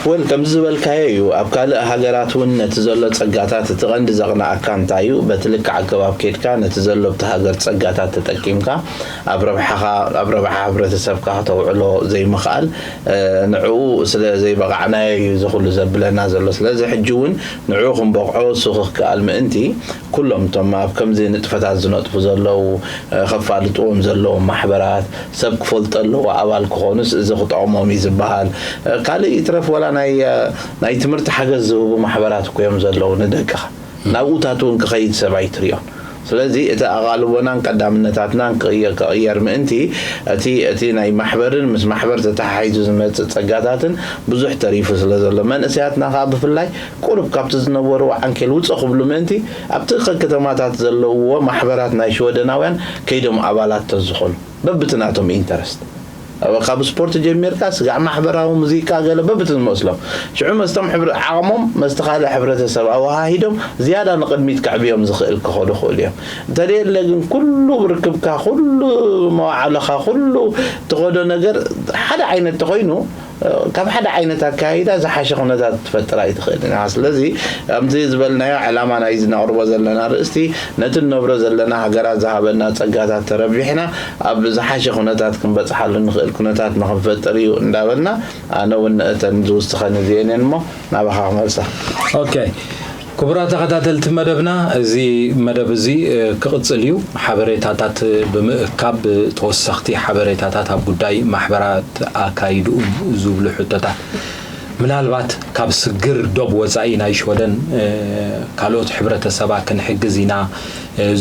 ወል፣ ከምዚ ዝበልካዮ እዩ። ኣብ ካልእ ሃገራት እውን ነቲ ዘሎ ጸጋታት፣ እቲ ቀንዲ ዘቕንኣካ እንታይ እዩ? በቲ ልክዕ ኣገባብ ኬድካ ነቲ ዘሎ ኣብቲ ሃገር ጸጋታት ተጠቂምካ ኣብ ረብሓኻ፣ ኣብ ረብሓ ሕብረተሰብካ ከተውዕሎ ዘይምኽኣል፣ እ፣ ንዕኡ ስለ ዘይበቓዕናዮ እዩ እዚ ኩሉ ዘብለና ዘሎ። ስለዚ ሕጂ እውን ንዕኡ ክንበቕዖ እሱ ክከኣል ምእንቲ፣ ኩሎም እቶም ኣብ ከምዚ ንጥፈታት ዝነጥፉ ዘለዉ፣ እ፣ ከፋልጥዎም ዘለዎም ማሕበራት፣ ሰብ ክፈልጦ ኣለዎ፣ ኣባል ክኾኑስ እዚ ክጠቕሞም እዩ ዝበሃል። እ፣ ካልእ ይትረፍ፣ ወላ ናይ፣ እ፣ ናይ ትምህርቲ ሓገዝ ዝህቡ ማሕበራት እኮ እዮም ዘለዉ ንደቅኻ። ናብኡታት እውን ክኸይድ ሰብ ኣይትሪኦን። ስለዚ እቲ ኣቓልቦናን ቀዳምነታትናን ክቕየ-፣ ክቕየር ምእንቲ፣ እቲ፣ እቲ ናይ ማሕበርን ምስ ማሕበር ተተሓሒዙ ዝመጽእ ጸጋታትን ብዙሕ ተሪፉ ስለ ዘሎ፣ መንእሰያትና ከኣ ብፍላይ ቁሩብ ካብቲ ዝነበርዎ ዓንኬል ውጽእ ክብሉ ምእንቲ፣ ኣብቲ ከከተማታት ዘለውዎ ማሕበራት ናይ ሽወደናውያን ከይዶም ኣባላት ተዝኾኑ፣ በብቲ ናቶም ኢንተረስት። ኣብ፣ ካብ ስፖርት ጀሚርካ፣ ስጋዕ ማሕበራዊ፣ ሙዚቃ፣ ገለ በብቲ ዝመስሎም። ሽዑ መስቶም ሕብረ-፣ ዓቕሞም መስቲ ካልእ ሕብረተሰብ ኣወሃሂዶም ዝያዳ ንቕድሚት ከዕብዮም ዝኽእል ክኸዱ ክኽእሉ እዮም። እንተደየለ ግን ኩሉ ርክብካ፣ ኩሉ መዋዕለኻ፣ ኩሉ ትኸዶ ነገር ሓደ ዓይነት ተኾይኑ፣ ካብ ሓደ ዓይነት ኣካይዳ ዝሓሸ ኩነታት ክትፈጥር ኣይትኽእልን ኢኻ። ስለዚ፣ ከምዚ ዝበልናዮ፣ ዕላማ ናይዚ ነቕርቦ ዘለና ኣርእስቲ፣ ነቲ ንነብሮ ዘለና ሃገራት ዝሃበና ጸጋታት ተረቢሕና፣ ኣብ ዝሓሸ ኩነታት ክንበጽሓሉ ንኽእል ኩነታት ንኽንፈጥር እዩ እንዳበልና፣ ኣነ እውን እተን ዝውስኸኒ እዚኤን እየን እሞ፣ ናባኻ ክመልሳ። ኦኬ። ክቡራት ተኸታተልቲ መደብና፣ እዚ መደብ እዚ ክቕጽል እዩ። ሓበሬታታት ብምእካብ፣ ተወሰኽቲ ሓበሬታታት ኣብ ጉዳይ ማሕበራት ኣካይድኡን ዝብሉ ሕቶታት፣ ምናልባት ካብ ስግር ዶብ ወጻኢ ናይ ሽወደን ካልኦት ሕብረተሰባ ክንሕግዝ ኢና፣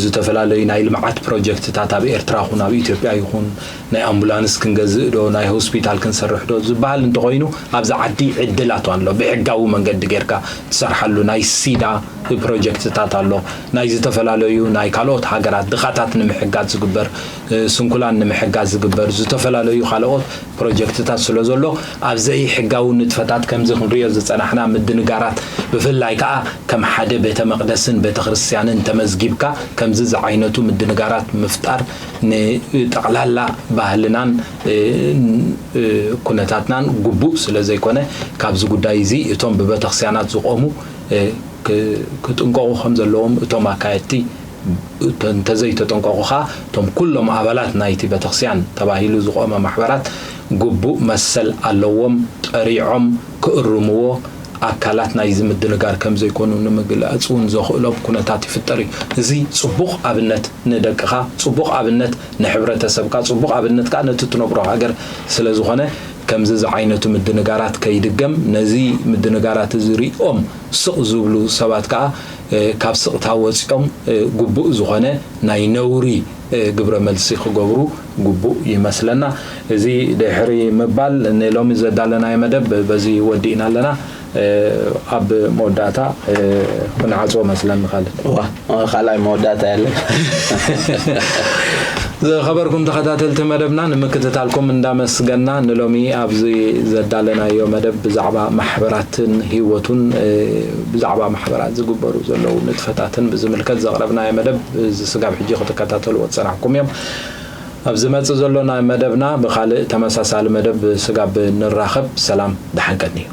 ዝተፈላለዩ ናይ ልምዓት ፕሮጀክትታት ኣብ ኤርትራ ኹን ኣብ ኢትዮጵያ ይኹን፣ ናይ ኣምቡላንስ ክንገዝእ ዶ፣ ናይ ሆስፒታል ክንሰርሕ ዶ ዝበሃል እንተኾይኑ፣ ኣብዚ ዓዲ ዕድላት ኣሎ። ብሕጋዊ መንገዲ ጌርካ ትሰርሓሉ፣ ናይ ሲዳ ፕሮጀክትታት ኣሎ። ናይ ዝተፈላለዩ ናይ ካልኦት ሃገራት ድኻታት ንምሕጋዝ ዝግበር፣ ስንኩላን ንምሕጋዝ ዝግበር ዝተፈላለዩ ካልኦት ፕሮጀክትታት ስለ ዘሎ፣ ኣብ ዘይሕጋዊ ንጥፈታት ከምዚ ክንሪኦ ዝጸናሕና ምድንጋራት፣ ብፍላይ ከኣ ከም ሓደ ቤተ መቕደስን ቤተ ክርስቲያንን ተመዝጊብካ ከምዚ ዝዓይነቱ ምድንጋራት ምፍጣር ንጠቕላላ ባህልናን ኩነታትናን ግቡእ ስለ ዘይኮነ፣ ካብዚ ጉዳይ እዚ እቶም ብቤተክርስቲያናት ዝቖሙ ክጥንቀቑ ከም ዘለዎም፣ እቶም ኣካየድቲ እንተዘይተጠንቀቑ ኸኣ፣ እቶም ኩሎም ኣባላት ናይቲ ቤተክርስቲያን ተባሂሉ ዝቖመ ማሕበራት ግቡእ መሰል ኣለዎም፣ ጠሪዖም ክእርምዎ ኣካላት ናይዚ ምድንጋር ከም ዘይኮኑ ንምግላጽ እውን ዘኽእሎም ኩነታት ይፍጠር እዩ። እዚ ጽቡቕ ኣብነት ንደቅኻ፣ ጽቡቕ ኣብነት ንሕብረተሰብካ፣ ጽቡቕ ኣብነት ከኣ ነቲ ትነብሮ ሃገር ስለ ዝኾነ፣ ከምዚ ዝዓይነቱ ምድንጋራት ከይድገም፣ ነዚ ምድንጋራት እዚ ሪኦም ስቕ ዝብሉ ሰባት ከኣ ካብ ስቕታ ወጺኦም ግቡእ ዝኾነ ናይ ነውሪ ግብረ መልሲ ክገብሩ ግቡእ ይመስለና። እዚ ድሕሪ ምባል፣ ንሎሚ ዘዳለናዮ መደብ በዚ ወዲእና ኣለና። ኣብ መወዳእታ ክንዓጽዎ መስለኒ። ካልእ እዋ፣ ካልኣይ መወዳእታ ያለ። ዝኸበርኩም ተኸታተልቲ መደብና፣ ንምክትታልኩም እንዳመስገና፣ ንሎሚ ኣብዚ ዘዳለናዮ መደብ ብዛዕባ ማሕበራትን ህይወቱን፣ ብዛዕባ ማሕበራት ዝግበሩ ዘለዉ ንጥፈታትን ብዝምልከት ዘቕረብናዮ መደብ፣ እዚ ስጋብ ሕጂ ክትከታተልዎ ዝጸናሕኩም እዮም። ኣብ ዝመጽእ ዘሎ ናይ መደብና ብኻልእ ተመሳሳሊ መደብ ስጋብ ንራኸብ፣ ሰላም ደሓን ቀንዩ።